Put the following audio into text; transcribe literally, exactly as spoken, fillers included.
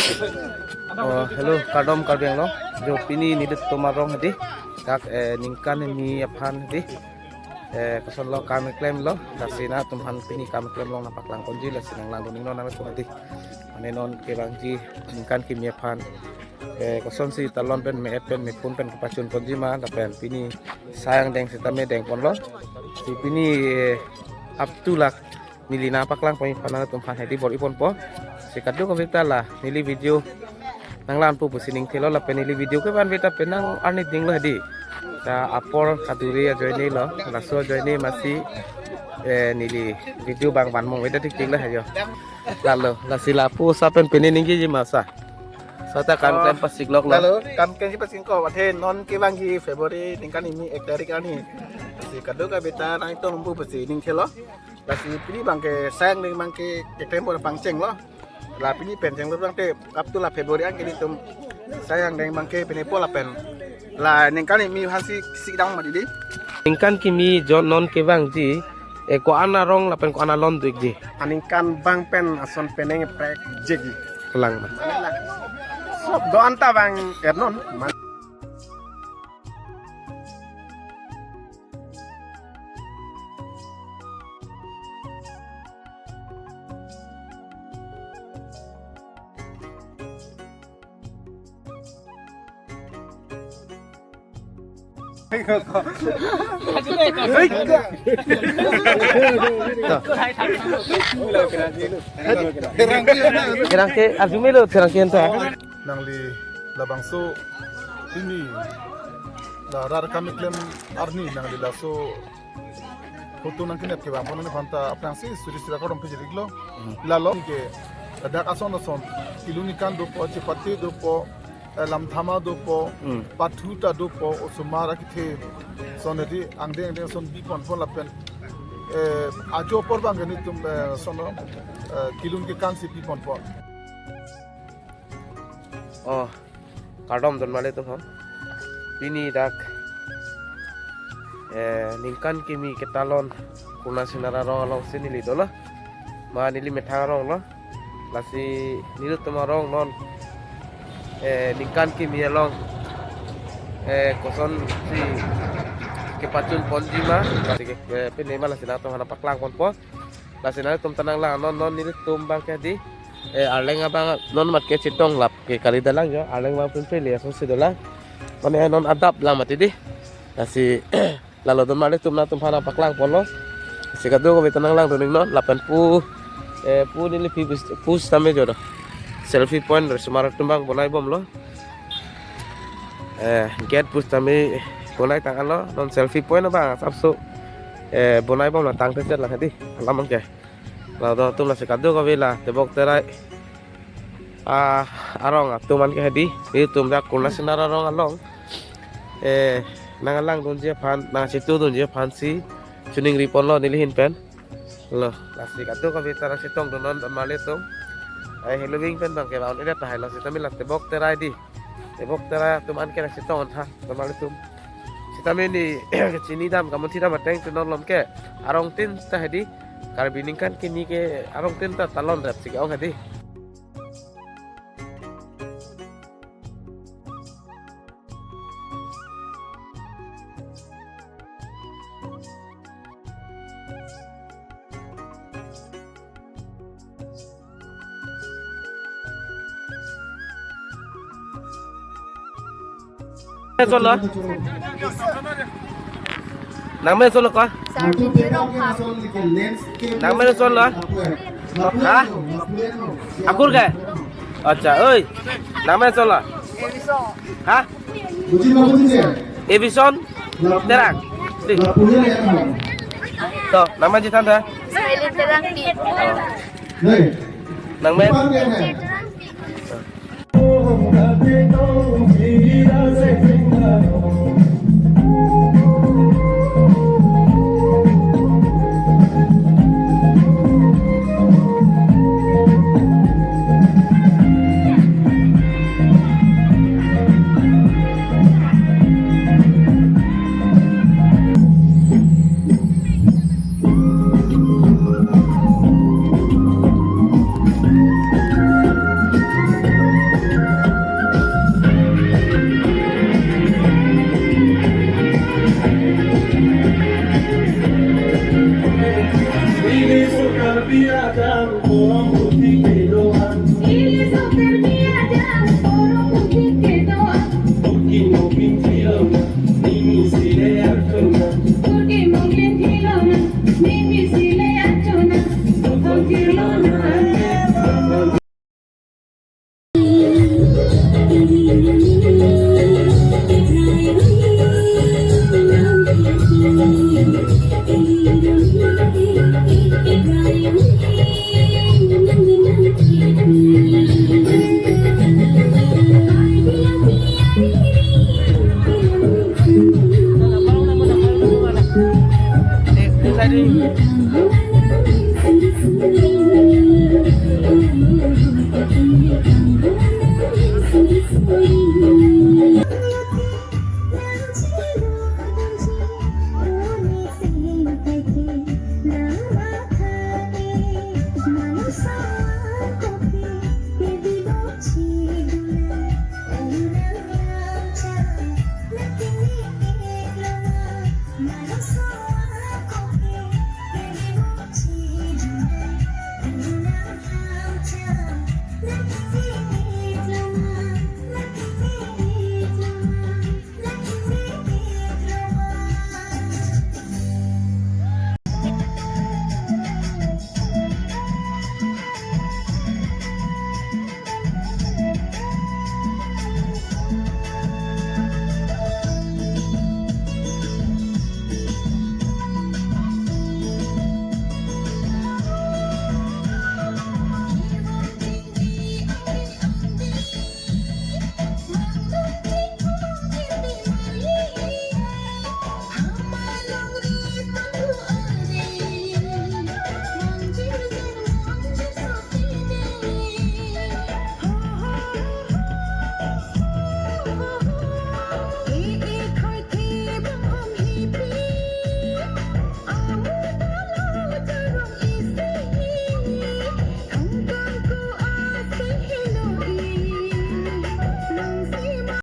Oh, hello, kardom Karbi Anglong. Jo pini nelitum arong hedi. Dak, eh, ningkan kimi aphan hedi. Eh, kosonlo kam klemlo. Lasi nangtumphan pini kam klem along nangpaklang ponji, lasi nanglangdun iknon nangtum hedi. Mane non kevangji ningkan kimi aphan. Eh, kosonsi talon pen me-et pen mepun pen kepachun ponji ma, lapen pini sai angdeng sitame deng ponlo. Si pini, eh, up to lak neli nangpaklang pon aphan nangtumphan hedi bor-i ponpo. Si kadokave ta la neli video nanglang pu pusi ning thelo lapen neli video kevan veta penang arni dinglo hedi. Ta apor kaduri ajoine lo, laso ajoine masi, eh, neli video bang van mong veta tik tik lo hayo. Lalo, lasi lapu sa pen pini ningkiji masa. Sata kam Oh, klem pasikloklo. Lalo, kam klem si pasik ko, athe non kevangji February ningkan kimi ek tarik arni. Si kadokave ta nangtum pu pusi ning thelo. Lasi pini abangke sai angdeng abangke keklem bor pangchenglo. La pini pen chenglo abangke up to la February an ke nelitum sai angdeng abangke pini po lapen la ningkan kimi aphansi sikdam mati di. Ningkan kimi jo non kevangji, eh, ko-an arong lapen ko-an alon do-ikji. Aningkan abang pen ason penang prekjegi. Kelang ma. Sob do-an ta abang ernon. Therangke, arjumelo therangke anta. Nangli labangso pini la rat kam klem arni nangli laso photo nangkenep kevang pon aphanta aphrangsi suri suri kardom pejiriklo. Hmm. Lalo ke dak ason ason Kilun Ningkan dopo, Chepate dopo, eh, Lamthama dopo, Hmm. Pathu ta dopo, osomar akethe ason hedi angdeng angdeng ason bi pon pon lapen, eh, ajo apor abangke nelitum, eh, ason, eh, Kilun Ningkan si bi pon pon. Oh, kardom donmarli atum ho. Pini dak, eh, ningkan kimi ketalon Kurna Singnar arong alongsi neli dolo. Ma neli methang arong lo. Lasi nelitum arong non, eh, ningkan kimi along, eh, kosonsi kepachun ponji ma. Lasi ke, eh, pini ma lasi nangtumphan paklang ponpo. Lasi nangtum ta nanglang non non nelitum abangke di. Eh, Arleng abang non mat kechetong lap ke kali dalang jo. Arleng abang pun pele asonsi dolang. Mane non adap lang mati di. Lasi lalo donmarli atum nangtumphan paklang ponlo. Si kadokave ta nanglangdun iknon lapen pu, eh, pu neli pi pus, pus tame jo do. Selfie point ro osomar atum abang bonai bomlo. Eh, gate pusitame bonai tang alo, non selfie point abang asapso, eh, bonai bomlo tangte chet lang hedi, alam anke. Lado atum lasi kadokave la tebok terai, ah, arong atum anke hedi, nelitum dak Kurna Singnar arong along, eh, nanglangdunji aphan, nangchetongdunji aphansi choningri ponlo neli ahin pen. Lo, lasi kadokave ta nangchetongdun non donmarli atum. Ai, helo wing pen abangke ba-un ida tahai lo, sitame la tebok terai di. Tebok terai atum anke nangchetong tha donmarli atum. Sitame ne kechini dam kamunthi dam ateng te non malom ke arong tin ta hedi. Karbi ningkan kimi ke arong tin ta talon rap si ke-ong hedi. Nangmen solo. Nangmen solo ko? Sarpi Terong ha. Nangmen solo. Ha? Akur ke? Acha, oi. Nangmen solo. Evison. Ha? Evison Terang. Di. To, nangmen chethan tha? Smiley Terangpi. Nangmen?